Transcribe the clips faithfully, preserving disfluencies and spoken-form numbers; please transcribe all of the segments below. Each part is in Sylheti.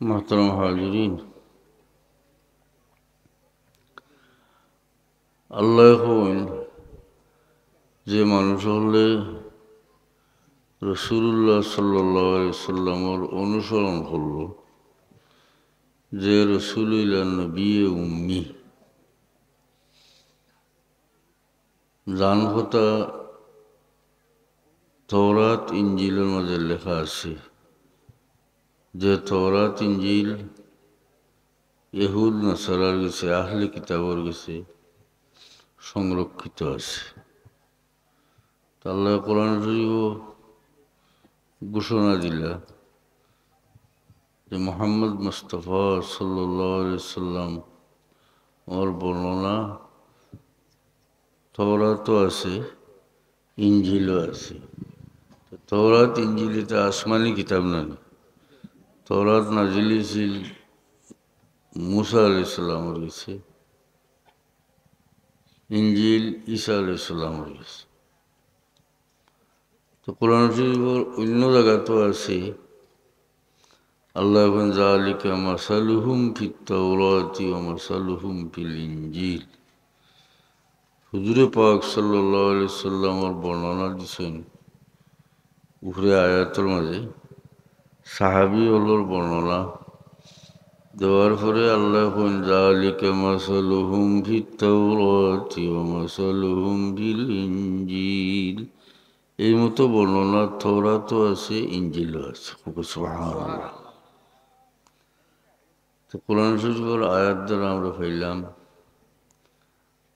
মোহতরম হাজিরিন, আল্লায় কইন যে মানুষ অকলে রাসূলুল্লাহ সাল্লাল্লাহু আলাইহি ওয়াসাল্লামর অনুসরণ করলো, যে রাসূল অইলা নবিয়ে উম্মি, যান কথা তওরাত ইঞ্জিলর মাঝে লেখা আছে যে তওরাত ইঞ্জিল ইহুদ নাসারার গেছে, আহলে কিতাবর গেছে সংরক্ষিত আছে। তে আল্লায় কোরআন শরীফো ঘোষণা দিলা যে মোহাম্মদ মুস্তাফা সাল্লাল্লাহু আলাইহি ওয়াসাল্লামর বর্ণনা তওরাতও আছে, ইঞ্জিলও আছে। তো তওরাত ইঞ্জিল ইতা আসমানি কিতাব নানি। তওরাত নাজিল অইছিল মুসা আলাইহিস সালামর গেছে, ইঞ্জিল ঈসা আলাইহিস সালামর গেছে। তো কোরআন শরীফর অন্য জাগাত আছে, আল্লায় কইন, "যালিকা মাসালুহুম ফিত তাওরাতি ওয়া মাসালুহুম ফিল ইঞ্জিল।" হুজুরে পাক সাল্লাল্লাহু আলাইহি সাল্লামর বর্ণনা দিছইন উপরে আয়াতর মাঝে, সাহাবী অকলর বর্ণনা দেওয়ার পরে আল্লায় কইন, "যালিকা মাসালুহুম ফিত তাওরাতি ওয়া মাসালুহুম ফিল ইঞ্জিল।" এই মতো বর্ণনা তওরাতও আছে, ইঞ্জিলও আছে। সুবহানাল্লাহ। তো কোরআন শরীফর আয়াত দ্বারা আমরা পাইলাম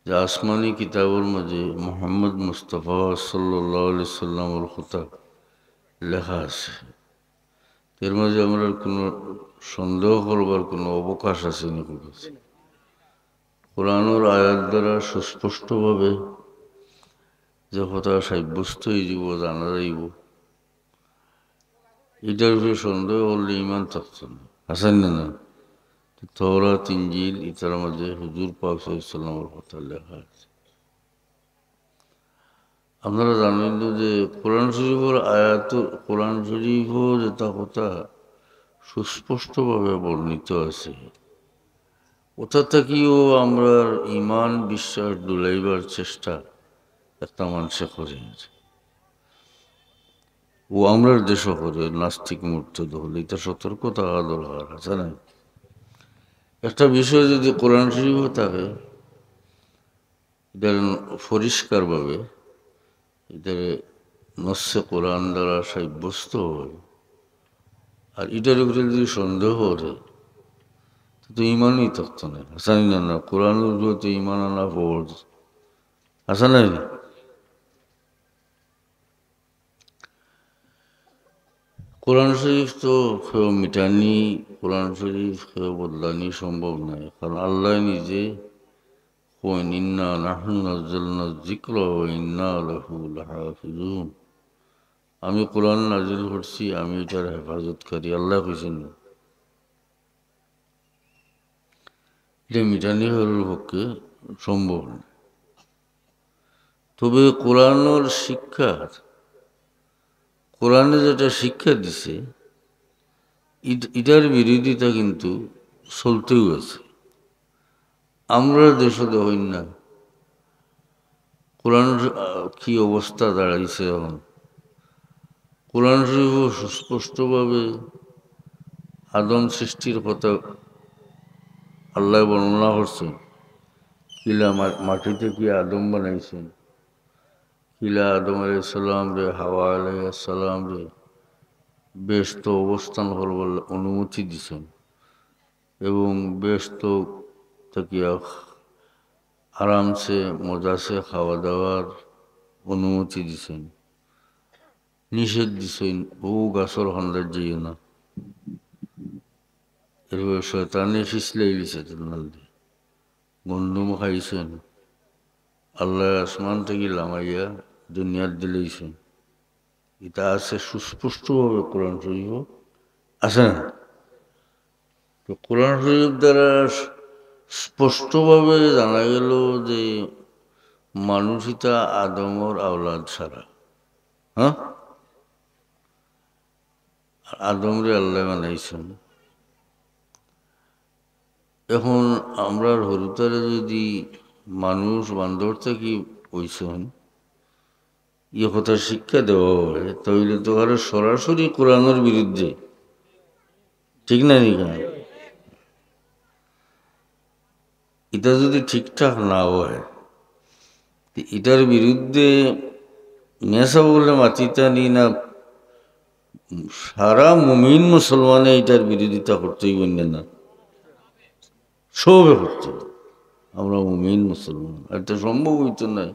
যে আসমানি কিতাবর মাঝে মোহাম্মদ মুস্তাফা সাল্লাল্লাহু আলাইহি সাল্লামর কথা লেখা আছে। এর মাঝে আমরার কোনো সন্দেহ করবার কোনো অবকাশ আছে নি? কোরআনর আয়াত দ্বারা সুস্পষ্টভাবে যে কথা সাব্যস্ত অইযিবো, জানা যাইবো, ইটার উপরে সন্দেহ করলে ইমান থাকতো না। হাছানি না? তো তওরাত, ইঞ্জিল, ইতার মাঝে হুজুর পাক সাল্লাল্লাহু আলাইহি সাল্লামর কথা লেখা আছে। আপনারা জানইন তো যে কোরআন শরীফর আয়াত, কোরআন শরীফও যেটা কথা সুস্পষ্টভাবে বর্ণিত আছে, ওটা থাকিও আমরার ইমান বিশ্বাস ডুলাইবার চেষ্টা একটা মানষে করে। ও আমরার দেশও করে, নাস্তিক মুরতাদ অকলে, ইটা সতর্ক থাকা দরকার, হাছা নানি? একটা বিষয় যদি কোরআন শরীফও থাকে, ইটারে পরিষ্কারভাবে, ইটারে নসে কোরআন দ্বারা সাব্যস্ত হয়, আর ইটার উপরে যদি সন্দেহ করে, তো, তো ইমানই থাকতো না। হাছা নানি না? কোরআনর উপরে তো ইমান আনা ফরজ। হাছা নানি? কোরআন শরীফ তো কেউ মিটানি, কোরআন শরীফ কেউ বদলানি সম্ভব নায়, কারণ আল্লায় নিজে কইন, "ইন্না নাহনু নাজ্জালনা যিকরা ওয়া ইন্না লাহু লাহাফিজুন।" আমি কোরআন নাজিল করছি, আমি ইটার হেফাজতকারী, আল্লায় কইছইন না? ইটা মিটানি কারোর পক্ষে সম্ভব নায়। তবে কোরআনর শিক্ষা, কোরআনে যেটা শিক্ষা দিছে, ইট-, ইটার বিরোধিতা কিন্তু চলতেও আছে। আমরার দেশো দেখইন না কোরআন শ-, আহ, কি অবস্থা দাঁড়াইছে এখন। কোরআন শরীফও সুস্পষ্টভাবে আদম সৃষ্টির কথা আল্লায় বর্ণনা করছইন, কিলা মা-, মাটি থাকি আদম বানাইছইন, কিলা আদম আলাইহিস সালামরে, হাওয়া আলাইহিস সালামরে বেহেস্তো অবস্থান করবার অনুমতি দিছইন এবং বেহেস্তো থাকিয়া আরামসে মজাসে খাওয়া দাওয়ার অনুমতি দিছইন, নিষেধ দিছইন, "অউ গাছর কান্দাত যাইও না।" এরপরে শয়তানে ফিছলাইলিছে তান নাল দি, গন্ধম খাইছইন, আল্লায় আসমান থাকি লামাইয়া দুনিয়াত দিলাইছইন। ইটা আছে সুস্পষ্টভাবে কোরআন শরীফো, আছে না? তো কোরআন শরীফ দ্বারা স্পষ্টভাবে জানা গেল যে মানুষ ইতা আদমর আওলাদ সারা। হ্যাঁ, আর আদমরে আল্লায় বানাইছইন, এখন আমরার হুরুতারে যদি মানুষ বান্দর থাকি অইছইন, ই কথা শিক্ষা দেওয়া অয়, তাইলে তো আরো সরাসরি কোরআনর বিরুদ্ধে, ঠিক না নি কেন? ইটা যদি ঠিকঠাক না অয়, তে ইটার বিরুদ্ধে মেসাব অকলে মাতিতা নি না, সারা মুমিন মুসলমানে ইটার বিরোধিতা করতে অইবো না? সবে করতে অইবো। আমরা মুমিন মুসলমান, আর তো সম্ভব অইতো নায়।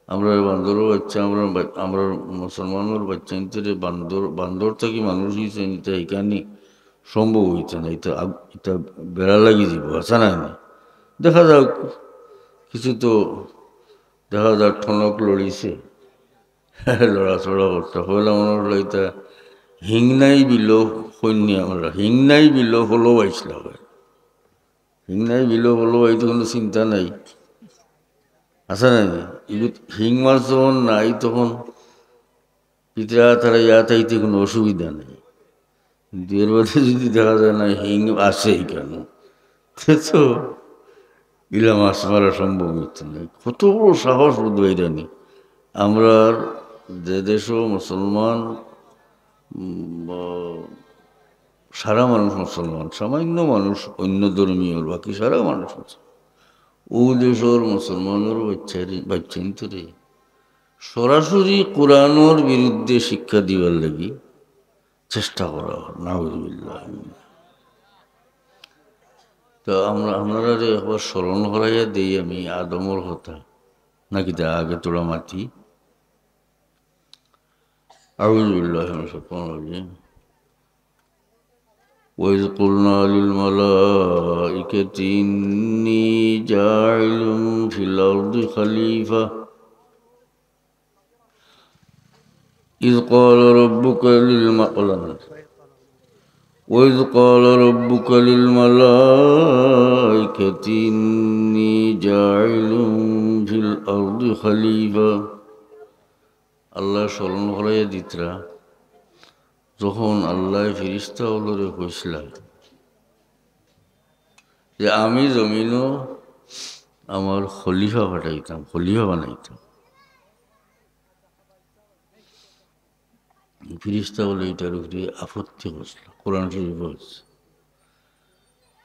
আমরা বান্দরর বাচ্চা, আমরা বা-, আমরা মুসলমানর বাচ্চাইন্তরে বান্দর, বান্দর থাকি মানুষ অইছে, ইটা হিকানি সম্ভব অইতো নায়। ইটা আগ-, ইটা বেড়া লাগি দিব, আছে না নি? দেখা যাউক, কিছু তো দেখা যার ঠনক লড়িছে, লড়াচড়া করতে। পয়লা মনে অইলো ইটা হিংনাই বিলো, কইন নি আমরা, হিংনাই বিলো হলো বাইছলা অয়। হিংনাই বিলো হলো বাইতে কোনো চিন্তা নাই, আছে না নি? ইগুত হিং মাছ যখন নাই, তখন পিতরা তারা ইয়াত আইতে কোনো অসুবিধা নাই। কিন্তু এর বাদে যদি দেখা যায় না হিং আছে কেন, তে তো ইলা মাছ মারা সম্ভব অইতো নায়। কত বড় সাহস বুঝবাই জানি। আমরার যে দেশো মুসলমান, উম, আহ, সারা মানুষ মুসলমান, সামান্য মানুষ অন্য ধর্মীয়, বাকি সারা মানুষ মুসলমান। ও দেশর মুসলমানর বাচ্চারে, বাচ্চাইন্তরে সরাসরি কোরআনর বিরুদ্ধে শিক্ষা দিবার লাগি চেষ্টা করা অর, নাউজুবিল্লাহ। তো আমরা, আপনারারে একবার স্মরণ করাইয়া দেই আমি আদমর কথা, নাকি তা আগে থুড়া মাতি? أعوذ بالله من الشيطان الرجيم. وإذ قلنا للملائكة إني جاعل في الأرض خليفة إذ قال ربك للم-، وإذ قال ربك للملائكة إني جاعل في الأرض خليفة। আল্লায় স্মরণ করাইয়া দিতরা, যখন আল্লায় ফিরিস্তা অকলরে কইছলা যে আমি জমিনো আমার খলিফা পাঠাইতাম, খলিফা বানাইতাম। ফিরিস্তা অকলে ইটার উপরে আপত্তি করছলা। কোরআন শরীফো আছে,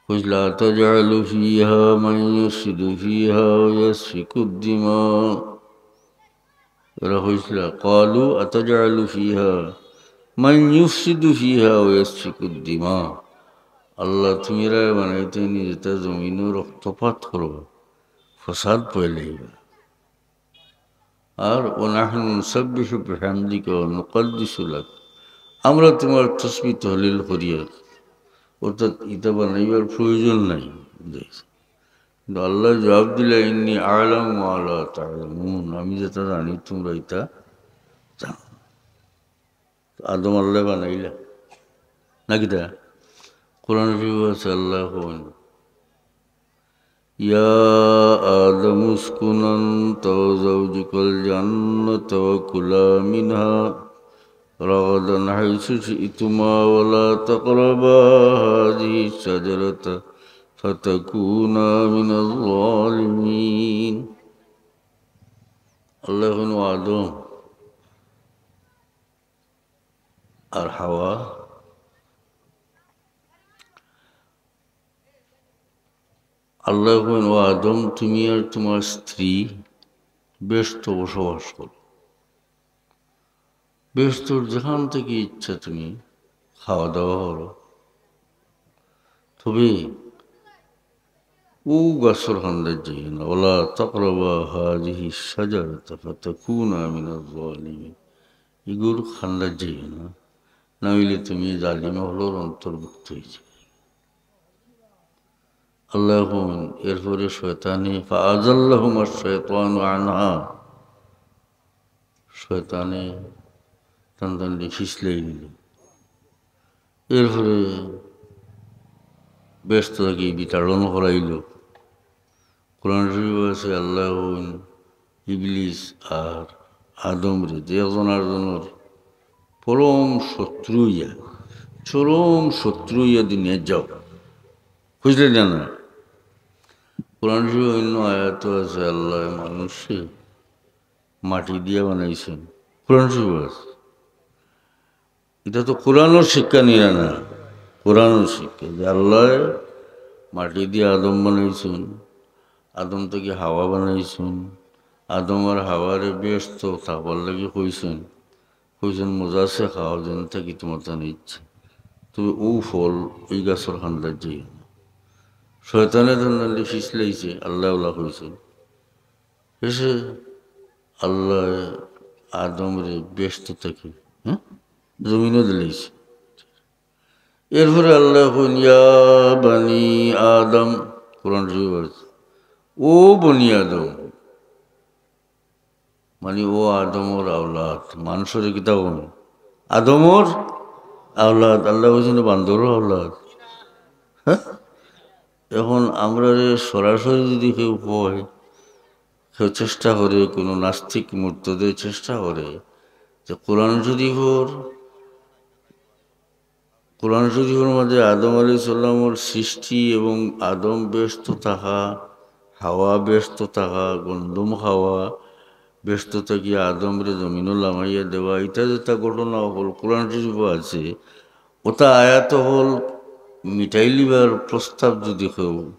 কইছলা, "أتجعل فيها من يفسد فيها ويسفك الدماء।" এরা কইছলা, "قالوا أتجعل فيها من يفسد فيها ويسفك الدماء।" আল্লাহ, তুমি এরারে বানাইতায় নি যেতা জমিনো রক্তপাত করবা, ফসাদ ফয়লাইবা। আর ونحن نسبح بحمدك ونقدس لك, আমরা তুমার তসবিহ তহলিল করিয়ার, অর্থাৎ ইতা বানাইবার প্রয়োজন নাই। কিন্তু আল্লায় জবাব দিলা, إني أعلم ما لا تعلمون, আমি যেতা জানি তুমরা ইতা জানো না। আদম আল্লায় বানাইলা নাকি তা? কোরআন শরীফো আছে, আল্লায় কইন, يا آدم اسكن أنت وزوجك الجنة وكلا منها رغدا حيث شئتما ولا تقربا هذه الشجرة فتكونا من الظالمين। আল্লায় কইন, ও আদম আর হাওয়া, আল্লায় কইন, ও আদম, তুমি আর তুমার স্ত্রী বেহেশতো বসবাস করো, বেহেশতর যেখান থাকি ইচ্ছা তুমি খাওয়া দাওয়া করো, তবে অউ গাছর কান্দাত যাইও না। ولا تقربا هذه الشجرة فتكونا من الظالمين। ইগুর কান্দাত যাইও না, না অইলে তুমি জালিম অকলর অন্তর্ভুক্ত অইযিবায়। আল্লায় কইন, এরপরে শয়তানে, فأزلهما الشيطان عنها, শয়তানে তান তানরে ফিছলাই দিলো। এরপরে বেহেশত থাকি বিতাড়ন করাইলো। কোরআন শরীফো আছে, আল্লায় কইন, ইবলিস আর আদমরে যে একজন আরজনর পরম শত্রু অইয়া, চরম শত্রু অইয়া দুনিয়াত যাও, বুঝলে না? না, কোরআন শরীফ অন্য আয়াত আছে, আল্লাহ মানুষরে মাটি দিয়া বানাইছইন। কোরআন শরীফ আছে। ইটা তো কোরআনর শিক্ষা নিরা না, কোরআনর শিক্ষা যে আল্লাহ মাটি দিয়া আদম বানাইছইন, আদম থাকি হাওয়া বানাইছইন, আদম আর হাওয়ারে বেহেস্তো থাকবার লাগি কইছইন, কইছইন, "মজা আছে, খাও, যেন থাকি তোমার তান ইচ্ছা। তুমি অউ ফল, অউ গাছর কান্দাত যাইও না।" শয়তানে তান নালি ফিছলাইছে, আল্লাহ ওলা কইছইন। শেষে আল্লাহ আদমরে বেহেস্তো থাকি, হ্যাঁ, জমিনো দিলাইছে। এরপরে আল্লাহ কইন, "ইয়া বানি আদম", কোরআন শরীফ আছে, "ও বনি আদম", মানে ও আদমর আওলাদ। মানুষরে কিতা কইন? আদমর আওলাদ। আল্লাহ কইছইন, "বান্দরর আওলাদ।" হ্যাঁ? এখন আমরারে সরাসরি যদি কেউ কয়, কেউ চেষ্টা করে, কোনো নাস্তিক মুর্তদে চেষ্টা করে যে কোরআন শরীফর, কোরআন শরীফর মাঝে আদম আলাইহিস সালামর সৃষ্টি এবং আদম বেহেস্তো থাকা, হাওয়া বেহেস্তো থাকা, গন্ধম খাওয়া, বেহেস্তো থাকি আদমরে জমিনো লামাইয়া দেওয়া, ইটা যেটা ঘটনা অকল কোরআন শরীফো আছে, ওটা আয়াত অকল মিটাইলিবার প্রস্তাব যদি কেউ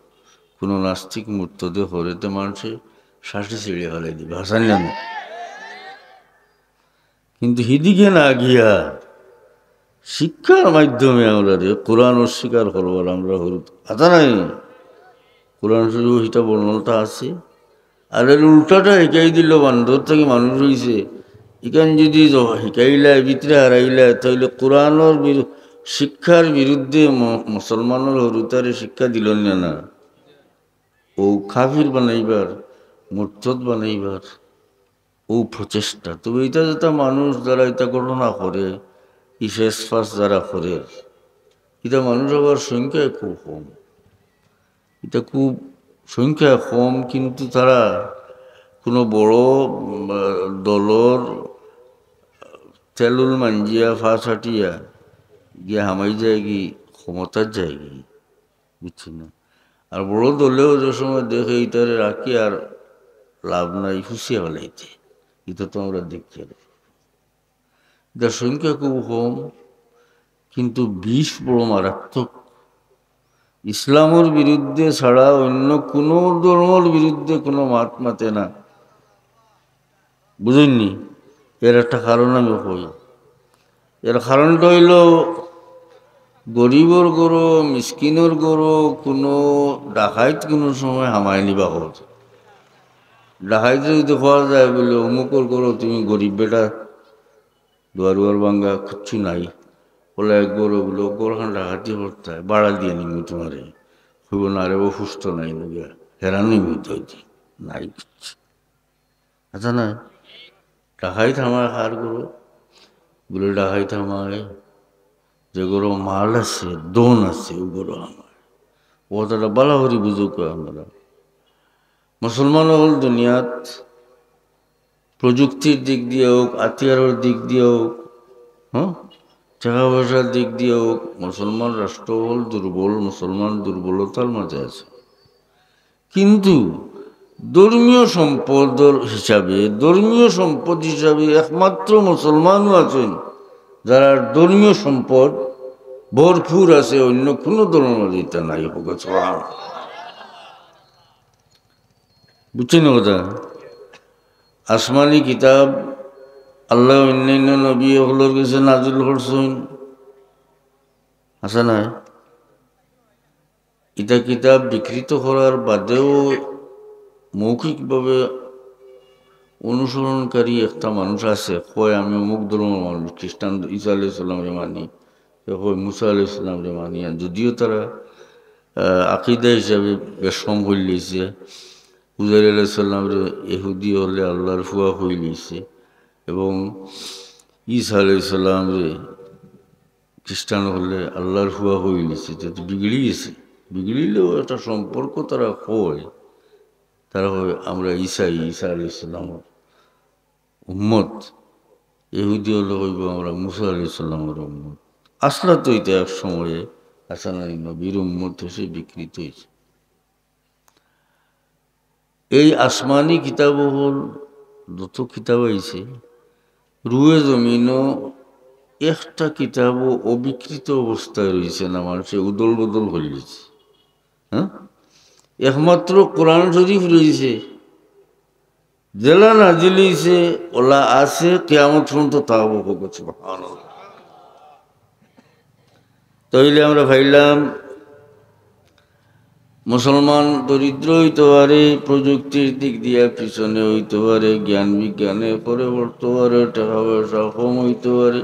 কোনো নাস্তিক মুর্তদে করে, তে মানষে শাসি ছিঁড়ি ফালাই দিবা, হাছা নি না? কিন্তু হিদিকে না গিয়া শিক্ষার মাধ্যমে আমরারে কোরআন অস্বীকার করবার আমরা হুরুত, হাছা নাই? কোরআন শরীফো হিটা বর্ণনাটা আছে। আর এর উল্টাটা হিকাই দিল, বান্দর থাকি মানুষ অইছে। ইখান যদি জ-, হিকাইলায়, ভিতরে হারাইলায়, তাইলে কোরআনর বিরু-, শিক্ষার বিরুদ্ধে ম-, মুসলমানর হুরুতারে শিক্ষা দিল না, না। ও কাফির বানাইবার, মুর্তদ বানাইবার, ও প্রচেষ্টা। তবে ইটা যেটা মানুষ যারা ইটা ঘটনা করে, ই ফেসফাস যারা করে, ইটা মানুষ আবার সংখ্যায় খুব কম। ইটা খুব সংখ্যায় কম, কিন্তু তারা কোনো বড়, উম, দলর তেলুল মাঞ্জিয়া, ফাঁস হাটিয়া গিয়া হামাই যায়গি, ক্ষমতাত যায়গি, বুঝছি না? আর বড় দলেও যে সময় দেখে ইটারে রাখি আর লাভ নাই, ফুসিয়া ফালাইতে, ইটা তো আমরা দেখি আর। ইটার সংখ্যা খুব কম, কিন্তু বিষ বড় মারাত্মক। ইসলামর বিরুদ্ধে ছাড়া অন্য কোনো ধর্মর বিরুদ্ধে কোনো মাত মাতে না। বুঝইননি? এর একটা কারণ আমি কই। এর কারণটা অইলো, গরিবর ঘরো, মিসকিনর ঘরো কোনো ডাকাইত কোনো সময় হামায় নিবা ঘর। ডাকাইত যদি কওয়া যায় বুলে, "অমুকর ঘরো তুমি গরিব বেটা, দুয়ার উয়ার ভাঙ্গা, কিচ্ছু নাই।" বুলে, "এক ঘরো বুলে, ঘরখান ডাকাতি করতায়, ভাড়া দিয়া নিমু তোমারে।" কইবো, "না রে, অসুস্থ নাই, নু গিয়া হেরান নিমু তো, নাই কিচ্ছু।" হাছা না? ডাকাইত হামায় কার ঘরো? বুলে, "ডাকাইত হামায় যে ঘরো মাল আছে, ধন আছে, অউ ঘরো হামায়।" ও তারা বালা করি বুঝউক্কা আমরা। মুসলমান অকল দুনিয়াত প্রযুক্তির দিক দিয়া হোক, হাতিয়ারর দিক দিয়া হোক, হ্যাঁ, টেকা পয়সার দিক দিয়া হোক, মুসলমান রাষ্ট্র অকল দুর্বল, মুসলমান দুর্বলতার মাঝে আছে। কিন্তু ধর্মীয় সম্পদর হিসাবে, ধর্মীয় সম্পদ হিসাবে একমাত্র মুসলমানও আছইন, যারার ধর্মীয় সম্পদ ভরপুর আছে, অন্য কোনো ধর্মর মাঝে ইটা নাই। হোক, সুবহানাল্লাহ। বুঝছইন কথা? আসমানি কিতাব আল্লায় অইন্যান্য নবী অকলর গেছে নাজিল করছইন, হাছা নায়? ইটা কিতাব বিকৃত করার বাদেও মৌখিকভাবে অনুসরণকারী একটা মানুষ আছে, কয়, "আমি অমুক ধর্মর মানুষ, খ্রিস্টান, ঈসা আলাইহিস সালামরে মানি।" কেউ কয়, "মুসা আলাইহিস সালামরে মানি।" আর যদিও তারা, আহ, আকিদা হিসাবে বেশ কম কইলিছে, উজাইর আলাইহিস সালামরে ইহুদি অকলে আল্লাহর ফুয়া কইলিছে, এবং ঈসা আলাইহিস সালামরে খ্রিস্টান অকলে আল্লাহর ফুয়া কইলিছে, তে তো বিগড়ি গেছে। বিগড়িলেও একটা সম্পর্ক তারা কয়, তারা কয়, "আমরা ঈসাই, ঈসা আলাইহিস সালামর উম্মত।" ইহুদি অকলে কইবো, "আমরা মুসা আলাইহিস সালামর উম্মত।" আসলে তো ইটা এক সময়ে হাছানাই নবীর উম্মত হিসাবে বিকৃত অইছে। এই আসমানি কিতাব অকল যত কিতাব আইছে, রুয়ে জমিনো একটা কিতাবও অবিকৃত অবস্থায় রইছে না, মানষে উদল বদল করিলিছে। হ্যাঁ, একমাত্র কোরআন শরীফ রইছে, যেলা নাজিল অইছে, ওলা আছে, কিয়ামত পর্যন্ত থাকবো। সুবহানাল্লাহ। তাইলে আমরা পাইলাম, মুসলমান দরিদ্র অইতে পারে, প্রযুক্তির দিক দিয়া পিছনে অইতে পারে, জ্ঞান বিজ্ঞানে পরে পড়তে পারে, টাকা পয়সা কম অইতে পারে,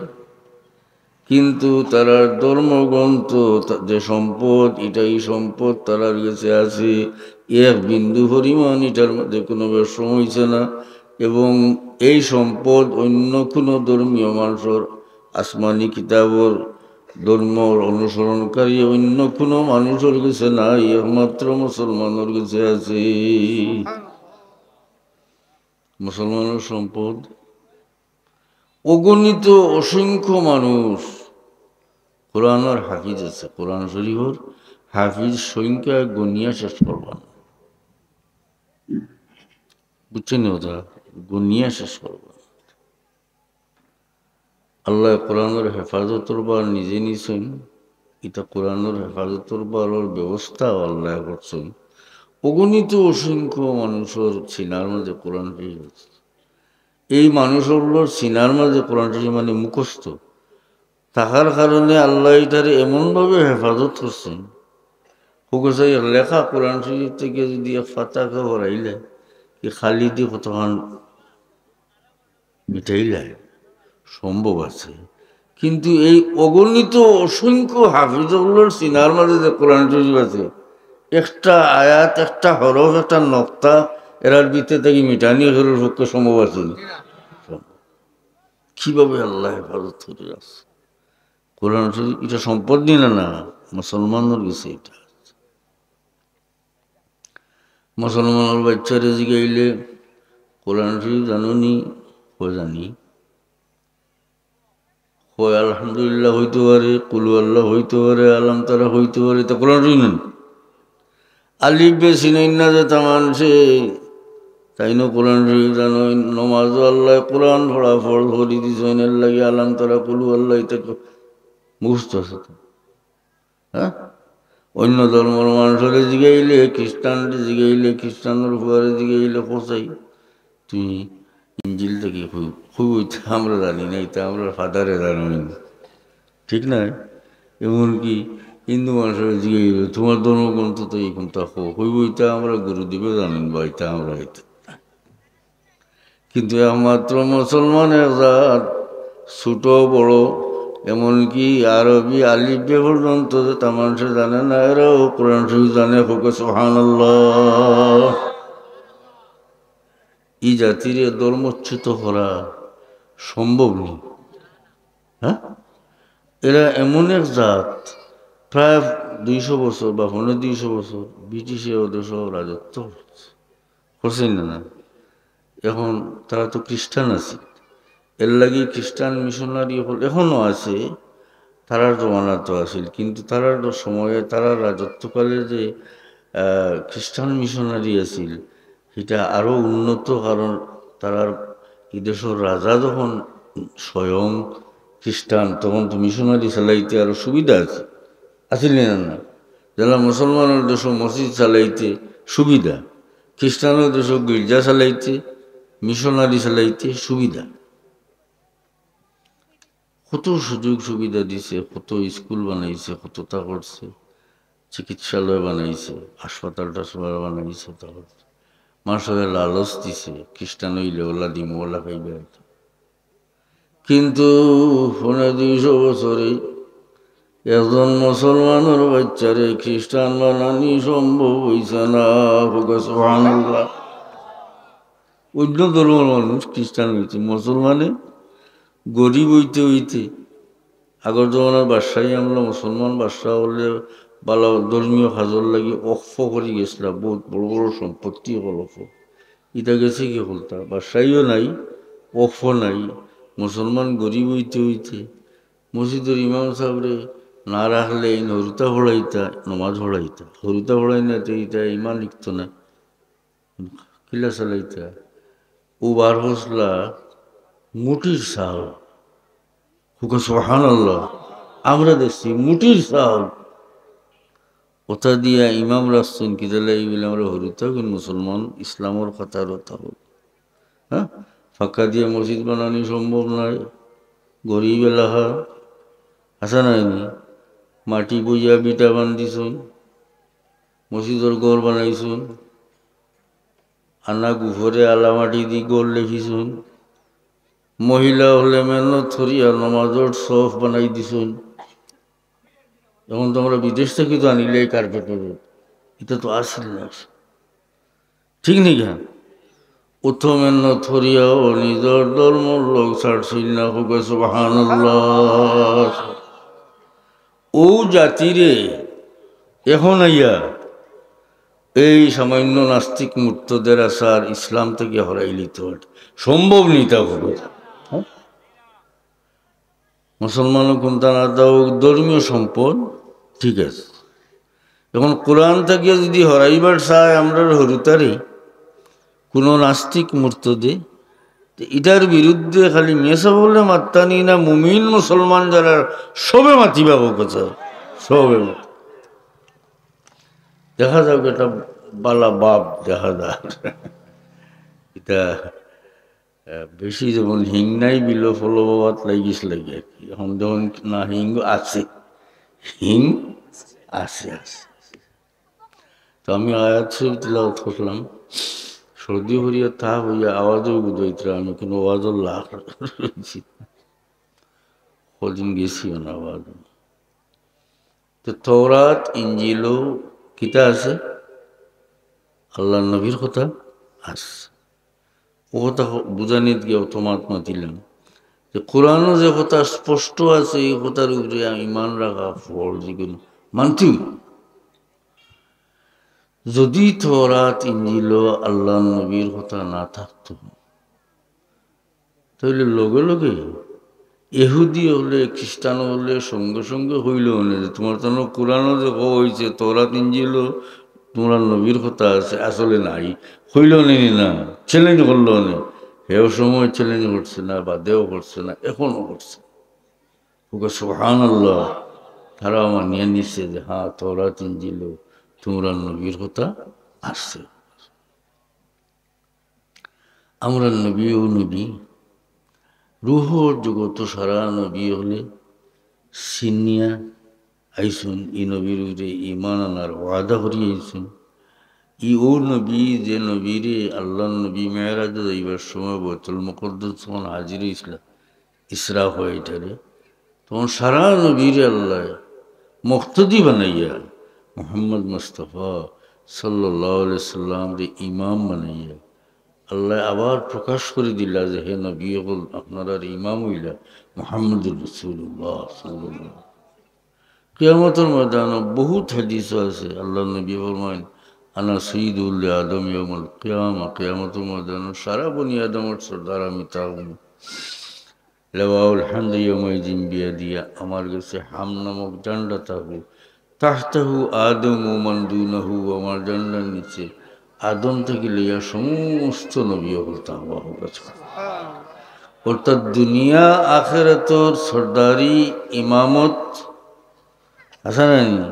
কিন্তু তারার ধর্মগ্রন্থ, তা-, যে সম্পদ, ইটা, ই সম্পদ তারার গেছে আছে, এক বিন্দু পরিমাণ ইটার মধ্যে কোনো বেশকম অইছে না। এবং এই সম্পদ অন্য কোনো ধর্মীয় মানষর, আসমানি কিতাবর ধর্মর অনুসরণকারী অন্য কোনো মানুষর গেছে নাই, একমাত্র মুসলমানর গেছে আছে। মুসলমানর সম্পদ অগণিত, অসংখ্য মানুষ কোরআনর হাফিজ আছে, কোরআন শরীফর হাফিজ সংখ্যা গনিয়া শেষ করবা না। বুঝছইন নি কথা? গনিয়া শেষ করবা না। আল্লায় কোরআনর হেফাজতর ভার নিজে নিছইন, ইটা কোরআনর হেফাজতর ভারর ব্যবস্থাও আল্লায় করছইন। অগণিত অসংখ্য মানুষর সিনার মাঝে কোরআন শরীফ আছে। এই মানুষ অকলর সিনার মাঝে কোরআন শরীফ মানে মুখস্থ থাকার কারণে আল্লায় ইটারে এমনভাবে হেফাজত করছইন, হোক চাই লেখা কোরআন শরীফ থাকি যদি এক পাতা কেউ হরাইলে, কি খালি দি কতখান মিটাইলায়? সম্ভব আছে। কিন্তু এই অগণিত অসংখ্য হাফিজ অকলর সিনার মাঝে যে কোরআন শরীফ আছে, একটা আয়াত, একটা হরফ, একটা নক্তা এরার ভিতরে থাকি মিটানি এরার পক্ষে সম্ভব আছে নি? কিভাবে আল্লায় হেফাজত করি রাখছে? কোরআন শরীফ ইটা সম্পদ নি না, না, মুসলমানর গেছে ইটা। মুসলমানর বাইচ্চারে জিগাইলে, "কোরআন শরীফ জানো নি?" কয়, "জানি।" কয়, "আলহামদুলিল্লাহ অইতো পারে, কুলু আল্লাহ অইতো পারে, আলাম তারা অইতো পারে, তা কোরআন শরীফ নানি?" আলিফ বে চিনইন না যে তা মানষে, তাইনও কোরআন শরীফ জানইন। নমাজও আল্লায় কোরআন পড়া ফরজ করি দিছইন, এরলাগি আলাম তারা, কুলু আল্লাহ ইতা মুখস্থ আছে তো। হ্যাঁ? অন্য ধর্মর মানষরে জিগাইলে, খ্রিস্টানরে জিগাইলে, খ্রিস্টানর ফুয়ারে জিগাইলে, "কও চাই, তুমি ইঞ্জিল থাকি কই-, কইবো ইতা আমরা জানি না, ইতা আমরার ফাদারে জানইন।" ঠিক নায়? এমনকি হিন্দু মানষরে জিগাইলে, "তোমার ধর্মগ্রন্থ থাকি কুনটা কও?" কইবো, "ইতা আমরার গুরুদেবে জানইন বা, ইতা আমরা ইতা।" কিন্তু একমাত্র মুসলমান এক জাত, ছোট বড়, এমনকি আরবি আলিফ বে পর্যন্ত যে তা মানষে জানে না, এরাও কোরআন শরীফ জানে। হোক সুবহানাল্লাহ। ই জাতিরে ধর্মচ্যুত করা সম্ভব নি। হ্যাঁ, এরা এমন এক জাত, প্রায় দুইশো বছর বা পৌনে দুইশো বছর ব্রিটিশে ওদের সব রাজত্ব করছে, করছে না, না? এখন তারা তো খ্রিস্টান আছে, এরলাগি খ্রিস্টান মিশনারি অকল এখনো আছে, তারার জমানাত আছিল, কিন্তু তারার সময়ে, তারার রাজত্বকালে যে, আহ, খ্রিস্টান মিশনারি আছিল, ইটা আরো উন্নত, কারণ তারার ই দেশর রাজা যখন স্বয়ং খ্রিস্টান, তখন তো মিশনারি চালাইতে আরো সুবিধা আছে, আছিল নি না, না? যেলা মুসলমানর দেশো মসজিদ চালাইতে সুবিধা, খ্রিস্টানর দেশো গির্জা চালাইতে, মিশনারি চালাইতে সুবিধা। কত সুযোগ সুবিধা দিছে, কত স্কুল বানাইছে, কততা করছে, চিকিৎসালয় বানাইছে, হাসপাতাল টাসপাতাল বানাইছে, তা করছে। মানষরে লালচ দিছে, খ্রিস্টান অইলে ওলা দিমু, ওলা পাইবা। কিন্তু পৌনে দুইশো বছরে একজন মুসলমানর বাইচ্চারে খ্রিস্টান বানানি সম্ভব অইছে না। হোক সুবহানাল্লাহ। অন্য ধর্মর মানুষ খ্রিস্টান অইতে, মুসলমানে গরিব অইতে অইতে, আগর জমানার বাদশাহী আমলো মুসলমান বাদশাহ অকলে বালা ধর্মীয় কাজর লাগি ওকফ করি গেছলা, বউত বড় বড় সম্পত্তি অকল ওকফ। ইতা গেছে কি করতা? বাদশাহীও নাই, ওকফও নাই, মুসলমান গরিব অইতে অইতে মসজিদর ইমাম সাবরে না রাখলে ইন হুরুতা পড়াইতা, নমাজ পড়াইতা, হুরুতা পড়াইন না তে ইতা ইমান টিকতো না। কিলা চালাইতা? উবার হসলা মুটির চাল। হুকা সুবহানাল্লাহ। আমরা দেখছি মুটির চাল। ওটা দিয়া ইমাম রাখছইন, কিতার লাগি বুলে আমরা হুরুতা অকল মুসলমান, ইসলামর খাতার ওটা হোক। হ্যাঁ, ফাঁকা দিয়া মসজিদ বানানি সম্ভব নায়, গরিব এলাকা, আছে নায়নি? মাটি বইয়া বিটা বান্ধিছইন, মসজিদর ঘর বানাইছইন, আনা গুফরে আলা মাটি দি ঘর লেখিছইন, মহিলা অকলে মেহনত করিয়া নমাজর সফ বানাই দিছইন। এখন তো আমরা বিদেশ থাকি তো আনিলে কার্পেট, এটা তো আসল না, ঠিক নি? হ্যাঁ, অত মেহনত করিয়াও নিজর ধর্মর লগ ছাড়ছইন না। হুকা সুবহানাল্লাহ। ও জাতিরে এখন আইয়া এই সামান্য নাস্তিক মুর্তদের আশার ইসলাম থাকি হরাইলিতো সম্ভব নি তা। হুকা, হ্যাঁ? মুসলমানও কোনটা না দাও, ধর্মীয় সম্পদ, ঠিক আছে। এখন কোরআন থাকিয়া যদি হরাইবার চায় আমরার হুরুতারে কোনো নাস্তিক মুর্তদে, তো ইটার বিরুদ্ধে খালি মেসা বলে মাত্তানি না, মুমিন মুসলমান যারা সবে মাতিবা। হুকা, সবে মাত-, দেখা যাক এটা বালা বাপ দেখা যাক। এটা আহ, বেশি যেমন হিং নাই বিলো ফলো বাবাত লাগিস লাগে আর কি। এখন যখন না হিং আছে, হিং আছে, আছে। তো আমি আয়াত শরীফ তিলাওয়াত করলাম, সর্দি হইয়া তা হইয়া আওয়াজও বুঝাইতরা, আমি কোনো আওয়াজও লাভ করছি না। কদিন গেছিও না আওয়াজ। তো তৌরাত, ইঞ্জিলও কিতা আছে? আল্লাহর নবীর কথা আছে। ও কথা হ-, বুঝানিত গিয়া অত মাত মাতিলাম যে কোরআনও যে কথা স্পষ্ট আছে, এই কথার উপরে ইমান রাখা ফরজ, যেগুলো মানতেই। যদি তৌরাত, ইঞ্জিলও আল্লাহর নবীর কথা না থাকতো, তাইলে লগে লগে ইহুদি অকলে, খ্রিস্টান অকলে সঙ্গে সঙ্গে কইলো অনে যে, "তোমার তো কোরআনও যে কওয়া হইছে, তৌরাত ইঞ্জিলও তোমার নবীর কথা আছে, আসলে নাই।" কইলো অনে নি না, চ্যালেঞ্জ করলো অনে। হেও সময় চ্যালেঞ্জ করছে না, বাদেও করছে না, এখনো করছে। হুকা সুবহানাল্লাহ। তারা মানিয়া নিছে যে, হ্যাঁ, তৌরাত ইঞ্জিলও তোমার নবীর কথা আছে। আমরার নবী অউ নবী, রুহর জগতো সারা নবী অকলে চিনিয়া আইছইন, ই নবীর উপরে ইমান আনার ওয়াদা করি আইছইন। ই অউ নবী যে নবীরে আল্লাহর নবী মেরাজে যাইবার সময় বাইতুল মুকাদ্দাস তখন হাজির অইছলা, ইসরা হয় ইটারে, তখন সারা নবীরে আল্লাহ মুক্তদি বানাইয়া, মুহাম্মদ মুস্তাফা সাল্লাল্লাহু আলাইহি সাল্লামরে ইমাম বানাইয়া আল্লাহ আবার প্রকাশ করি দিলা যে, হে নবী অকল, আপনারার ইমাম অইলা মুহাম্মদুর রাসূলুল্লাহ সাল্লাল্লাহু আলাইহি ওয়াসাল্লাম। কিয়ামতর ময়দানো বহুত হাদিস আছে, আল্লাহর নবী ফরমাইন, "আনা সাইয়্যিদু ওয়ালাদি আদম ইয়াউমাল কিয়ামা", কিয়ামতর ময়দানো সারা বনি আদমর সর্দার আমি থাকমু। "লিওয়াউল হামদি ইয়াউমাইযিন বিয়াদি", আমার গেছে হাম নামক ঝান্ডা থাকবো। "তাহতাহু আদম ওয়া মান দুনাহু", আমার ঝান্ডার নিচে আদম থাকি লইয়া সমস্ত নবী অকল থাকবা। অর্থাৎ দুনিয়া আখেরাতর সর্দারি ইমামত আছে না নি?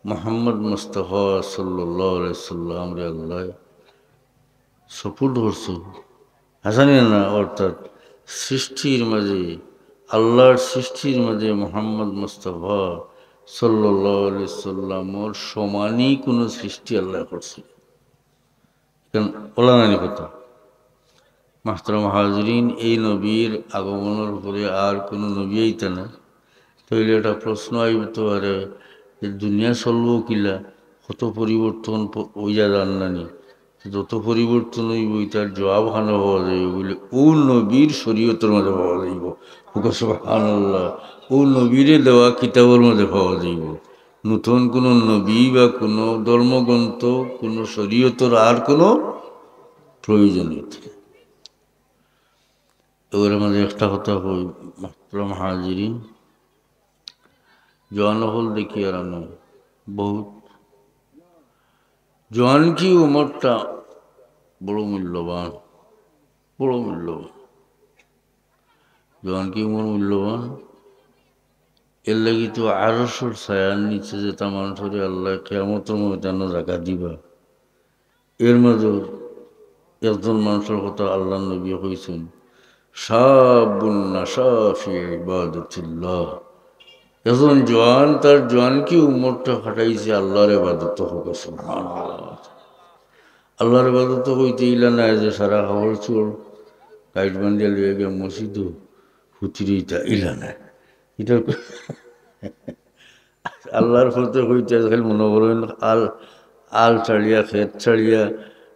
মোহাম্মদ মুস্তাফা সাল্লাল্লাহু আলাইহি সাল্লামরে আল্লাহ support করছইন, আছে নি না? অর্থাৎ সৃষ্টির মাঝে, আল্লাহর সৃষ্টির মাঝে মোহাম্মদ মুস্তাফা সাল্লাল্লাহু আলাইহি সাল্লামর সমানই কোনো সৃষ্টি আল্লাহ করছে না। কারণ অলা নানি কথা। মাহতারাম হাজিরিন, এই নবীর আগমনর পরে আর কোনো নবী আইতা না। তাইলে একটা প্রশ্ন আইতে পারে যে দুনিয়া চলবো কিলা, কত পরিবর্তন প-, অইয়া যার নানি। যত পরিবর্তন অইবো, ইতার জবাব খানো পাওয়া যাইবো বুলে, অউ নবীর শরীয়তর মাঝে পাওয়া যাইবো। হুকা সুবহানাল্লাহ। অউ নবীরে দেওয়া কিতাবর মাঝে পাওয়া যাইবো। নতুন কোনো নবী বা কোনো ধর্মগ্রন্থ, কোনো শরীয়তর আর কোনো প্রয়োজন নাই। এর মাঝে একটা কথা কই, মোহতারাম হাজিরিন, জোয়ান অকল দেখি আর আমি বহুত জোয়ান কি উমরটা বড় মূল্যবান, বড় মূল্যবান। জোয়ানকি উমর মূল্যবান। এর লাগি তো আরশর ছায়ার নিচে যেতা মানষরে আল্লায় কিয়ামতর ময়দানো জাগা দিবা, এর মাঝে একজন মানষর কথা আল্লার নবীয়ে কইছইন, "শাবুন নাশা ফি ইবাদাতিল্লাহ।" একজন জোয়ান তার জোয়ানকি উমরটা কাটাইছে আল্লার ইবাদতো। কউক্কা সুবহানাল্লাহ। আল্লার ইবাদতো কইতে ইলা নায় যে সারা কাপড় চোপড় গাইট বান্ধিয়া লইয়া গিয়া মসজিদো হুতিরে ইতা ইলা নায়। ইটা আল্লার পথে কইতে আজকাল মনে করইন আল, আল ছাড়িয়া, খেত ছাড়িয়া,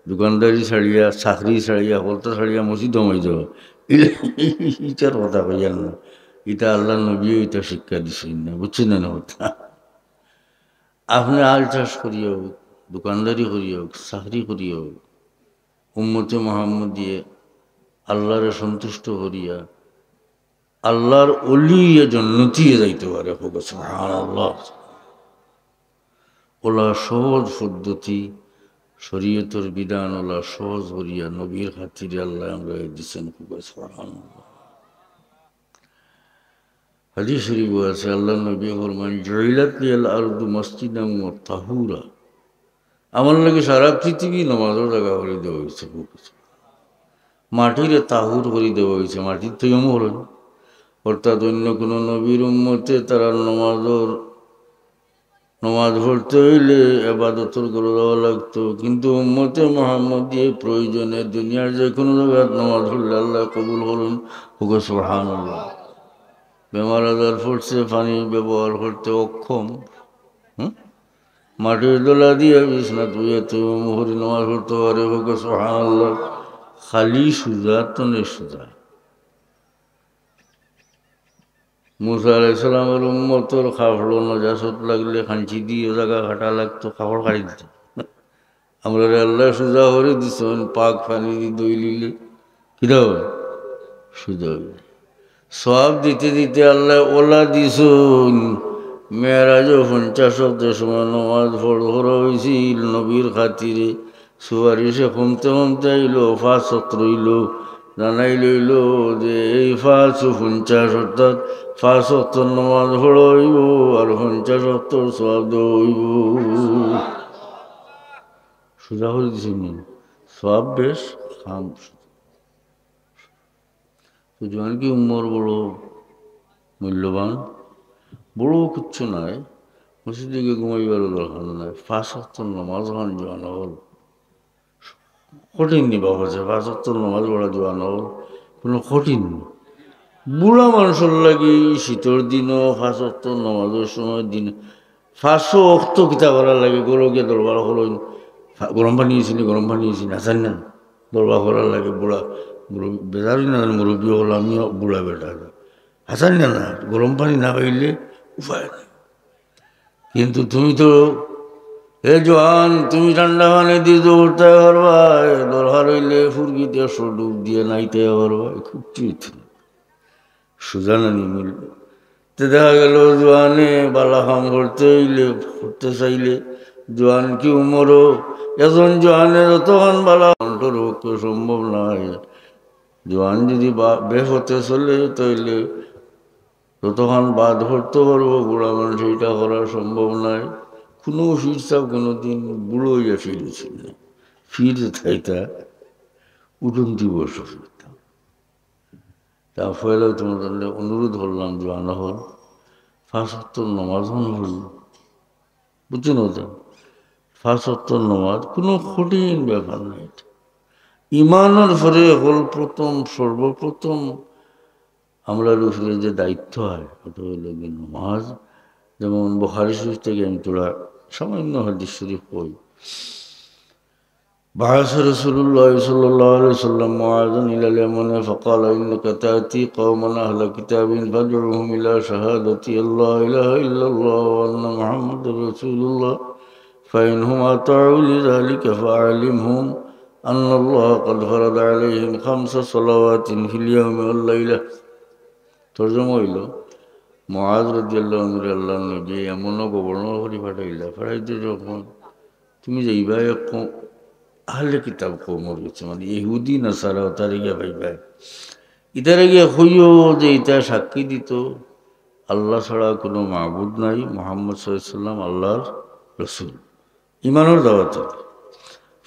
দোকানদারি ছাড়িয়া, চাকরি ছাড়িয়া, হকলতা ছাড়িয়া মসজিদো হামাই যাও। ইলা, ইটার কথা কইয়ার না। ইটা আল্লার নবীয়ে ইটা শিক্ষা দিছইন না, বুঝছইন না কথা? আপনে আল চাষ করিয়া অউক, দোকানদারি করিয়া অউক, চাকরি করিয়া অউক, উম্মতে মুহাম্মদিয়ে আল্লারে সন্তুষ্ট করিয়া আল্লার অলি অইয়া জন্নতি অইয়া যাইতে পারে। কউক্কা সুবহানাল্লাহ। অউলা সহজ পদ্ধতি, শরীয়তর বিধান অউলা সহজ করিয়া নবীর খাতিরে আল্লায় আমরারে দিছইন। কউক্কা সুবহানাল্লাহ। হাদিস শরীফো আছে, আল্লার নবীয়ে ফরমাইন, "জুইলাত লিয়াল আরদু মাসজিদান ওয়া তাহুরা।" আমার লাগি সারা পৃথিবী নমাজর জাগা করি দেওয়া অইছে। মাটিরে তাহুর করি দেওয়া অইছে, মাটির তৈয়ম করইন। অর্থাৎ অইন্য কুনু নবীর উম্মতে তারার নমাজর, নমাজ পড়তে অইলে ইবাদতর ঘরো যাওয়া লাগতো, কিন্তু উম্মতে মুহাম্মদিয়ে প্রয়োজনে দুনিয়ার যেকুনু জাগাত নমাজ পড়লে আল্লায় কবুল করইন। কউক্কা সুবহানাল্লাহ। বেমার আজার পড়ছে, পানি ব্যবহার করতে অক্ষম, হুম? মাটির দলা দিয়া বিছনাত বইয়া তৈয়ম করি নমাজ পড়তে পারে। কউক্কা সুবহানাল্লাহ। খালি সুজা তো নে সুজা। মুসা আলাইহিস সালামর উম্মতর কাপড়ো নজাসত লাগলে কাঞ্চি দিয়া জাগা কাটা লাগতো, কাপড় কাটি দিতো। আমরারে আল্লায় সুজা করি দিছইন, পাক পানি দি ধইলিলে কিতা অয়? সুজা অইবো। সওয়াব দিতে দিতে আল্লায় অউলা দিছইন। মেরাজো পঞ্চাশ ওয়াক্ত সময় নমাজ পড় করা অইছিল নবীর খাতিরে। সুপারিশে কমতে কমতে আইলো, পাঁচ ওয়াক্ত রইলো। জানাই লইলো যে এই পাঁচ পঞ্চাশ, অর্থাৎ পাঁচ ওয়াক্ত নমাজ পড়া অইবো আর পঞ্চাশ ওয়াক্তর সওয়াব দেওয়া অইবো। সুজা করি দিছইন নি? সওয়াব বেশ, কাম সুজা। তো জোয়ানকি উমর বড় মূল্যবান, বড় কিচ্ছু নাই, মসজিদে গিয়া ঘুমাইবারও দরকার নাই। পাঁচ ওয়াক্ত নমাজ খান জোয়ান অকল, কঠিন নি বাবা, যে পাঁচ ওয়াক্ত নমাজ পড়া জোয়ান অকল, কুনু কঠিন নি। বুড়া মানষর লাগি শীতর দিনও পাঁচ ওয়াক্ত নমাজর সময় দিন পাঁচও ওয়াক্ত কিতা করার লাগি, ঘরো গিয়া দরবার করইন, গরম পানি অইছে নি, গরম পানি অইছে নি, হাছাইন না, দরবার করার লাগি বুড়া, মুরব্বি, বেজার অইন না, মুরব্বি অকল, আমিও বুড়া বেটা, হাছাইন না, না, গরম পানি না পাইলে উপায় নাই। কিন্তু তুমি তো, হে জোয়ান, তুমি ঠান্ডা পানি দি উঠতে পারবা, দরকার অইলে ফুরগিতে একশো ডুব দিয়া নাইতে পারবা, খুব ঠিক। সুজা নানি মিল। তে দেখা গেল জোয়ানে বালা কাম করতে অইলে, করতে চাইলে, জোয়ানকি উমরো একজন জোয়ানে যতখান বালা কন্ট্রোল করতে সম্ভব নায়। জোয়ান যদি বা-, বেপথে চলে, তাইলে যতখান বাদ পড়তে পারবো, বুড়া মানুষ ইটা করা সম্ভব নায়। কুনু পীর সাব কুনুদিন বুড়া অইয়া ফিরছইন না। ফির থাইতা উঠন্তি বয়স অইতা। তা পয়লা তুমরারে অনুরোধ করলাম, জোয়ান অকল, পাঁচ ওয়াক্ত নমাজ খান পড়ো। বুঝছো না তো? পাঁচ ওয়াক্ত নমাজ কুনু কঠিন ব্যাপার নায় ইটা। ইমানর পরে অকল প্রথম, সর্বপ্রথম আমরার উপরে যে দায়িত্ব অয়, ওটা অইলো গিয়া নমাজ। যেমন বুখারী শরীফ থাকি আমি থুড়া সামান্য হাদিস শরীফ কই। بعث رسول الله صلى الله عليه وسلم معاذا إلى اليمن فقال: إنك تأتي قوما أهل كتاب فادعهم إلى شهادة أن لا إله إلا الله وأن محمدا رسول الله، فإن هم أطاعوا لذلك فأعلمهم أن الله قد فرض عليهم خمس صلوات في اليوم والليلة. তর্জমা অইলো, মুআজ রাদিয়াল্লাহু আনহুরে আল্লাহর নবী ইয়ামনো গভর্নর করি পাঠাইলা, পাঠাইতে যখন তুমি যাইবা এক কো-, আহলে কিতাব কওমর গেছে, মানে ইহুদি নাসারা, তারে গিয়া পাইবায়। ইতারে গিয়া কইও যে ইতা সাক্ষী দিত আল্লাহ ছাড়া কুনু মাবুদ নাই, মুহাম্মদ সাল্লাল্লাহু আলাইহি ওয়াসাল্লাম আল্লাহর রসুল। ইমানর দাওয়াত।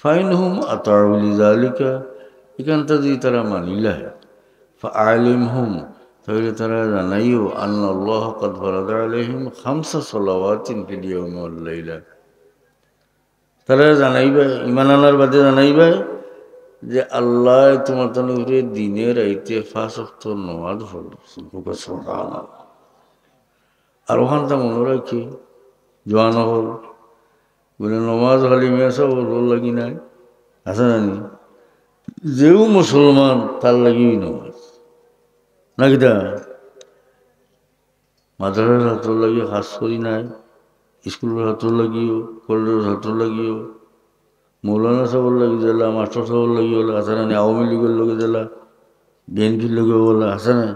ফাইন হুম আতাউ লিযালিকা, ইখানটা যদি তারা মানিলায়, ফাআলিম হুম, তাইলে তারারে জানাইও, আন্নাল্লাহ কাদ ফারাদা আলাইহিম খামসা সালাওয়াতিন ফিল ইয়াউমি ওয়াল লাইলা। তারারে জানাইবায়, ইমান আনার বাদে জানাইবায় যে আল্লায় তুমার তান উপরে দিনে রাইতে পাঁচ ওয়াক্ত নমাজ ফরজ করছইন। সুবহানাল্লাহ। আর অখানটা মনো রাখিও, জোয়ান অকল, বুলে নমাজ খালি মেয়েসাবর লাগি নায়, আছে না নি? যেউ মুসলমান তার লাগিউ নমাজ, না কিতা? মাদ্রাসার ছাত্রর লাগি খাছ করি নায়, স্কুলর ছাত্রর লাগিও, কলেজর ছাত্রর লাগিও, মৌলানা সাবর লাগি যেলা, মাস্টার সাবর লাগি অলা, আছে না নি? আওয়ামী লীগর লগে যেলা, বিএনপির লগে অলা, আছে না?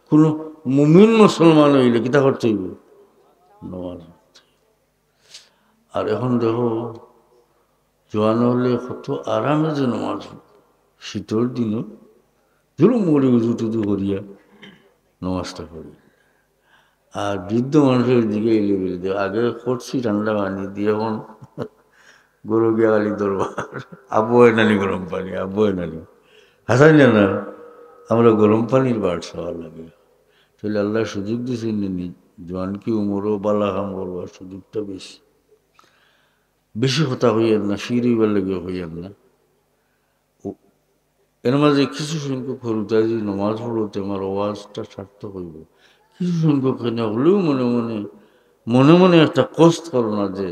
কুনু মুমিন মুসলমান অইলে কিতা করতে অইবো? নমাজ পড়তে। আর এখন দেখো, জোয়ান অকলে কত আরামে যে নমাজ পড়ে, শীতর দিনো জুলুম করি উজু টুজু করিয়া নমাজটা পড়ে। আর বৃদ্ধ মানুষর দিকে এলে বেলে দে, আগে করছি ঠান্ডা পানি দিয়া, এখন গরু গিয়া খালি দরবার, আব্বু এ নানি গরম পানি, আব্বু এ নানি। হাসান জানা, আমরা গরম পানির বাট চাওয়া লাগে। তাইলে আল্লায় সুযোগ দিছইন নি, জোয়ান কি উমরও বালা কাম করবার সুযোগটা বেশি। বেশি কথা কইয়েন না, শির অইবার লাগি কইয়েন না। ও, এর মাঝে কিছু সংখ্যক হুরুতায় যদি নমাজ পড়ো, তে আমার ওয়াজটা সার্থক অইবো। কিছু সংখ্যক এনে হলেও মনে মনে, মনে মনে একটা কষ্ট করো না যে,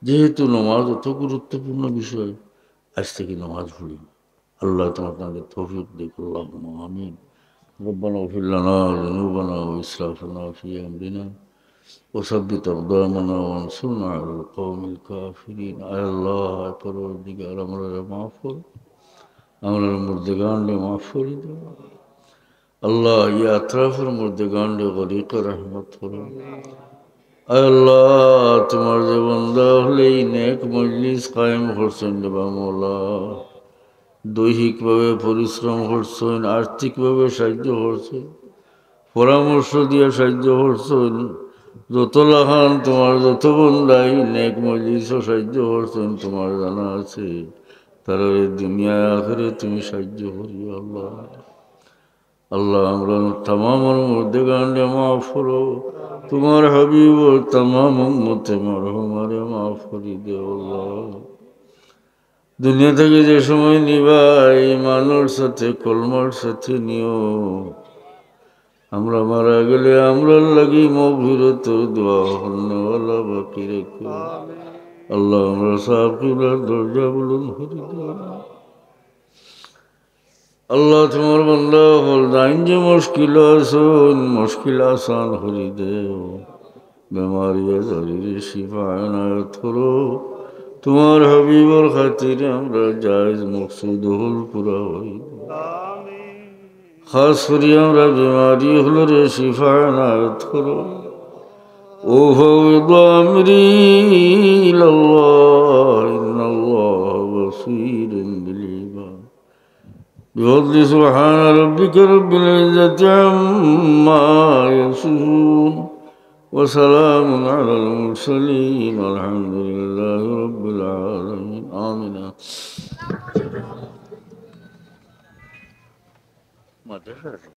যেহেতু নমাজ অত গুরুত্বপূর্ণ বিষয়, আজ থেকে নমাজ পড়ি। আল্লাহ তোমার তাদের তৌফিক দিক, আল্লাহুম্মা আমিন। ربنا اغفر لنا ذنوبنا وإسرافنا في أمرنا وثبت أقدامنا وانصرنا على القوم الكافرين। আয় আল্লাহ, আয় পরওয়ারদিগার, আমরারে মাফ করো, আমরার মুর্দেগানরে মাফ করি দেও। আল্লাহ, ই আতরাফর মুর্দেগানরে গরিকে রহমত করো। আয় আল্লাহ, তোমার যে বান্দা অকলে ই নেক মজলিস কায়েম করছইন রে বা মওলা, দৈহিকভাবে পরিশ্রম করছইন, আর্থিকভাবে সাহায্য করছইন, পরামর্শ দিয়া সাহায্য করছইন। যত লাখান তোমার যত বন্দায় নেক মজলিসও সাহায্য করছইন, তোমার জানা আছে। তারারে দুনিয়ায় আখেরাতে তুমি সাহায্য করিও আল্লাহ। আল্লাহ, আমরার তামামর মুর্দেগানরে মাফ করো। তোমার হাবিবর তামাম উম্মতে মরহুমারে মাফ করি দেও আল্লাহ। দুনিয়া থাকি যে সময় নিবায়, ইমানর সাথে, কলমার সাথে নিও। আমরা মারা গেলে আমরার লাগি মাগফিরাতর দোয়া করনেওয়ালা বাকি রেখো। আল্লাহ, আমরার সাব কিবলার দরজা বুলন্দ করি দেও। আল্লাহ, তোমার বান্দা অকল যাইন যে মুশকিলো আছইন, মুশকিল আসান করি দেও। বেমারি আজারিরে শিফা এনায়েত করো। তোমার হাবিবর খাতিরে আমরার জায়েজ মকসুদ অকল পুরা অই দেও। খাছ করি আমরার বেমারি অকলরে শিফা এনায়েত করো। أفوض أمري إلى الله إن الله بصير بالعباد. بفضل سبحان ربك رب العزة عما يصفون وسلام على المرسلين والحمد لله رب العالمين. آمين. মাদ্রাসা আছে।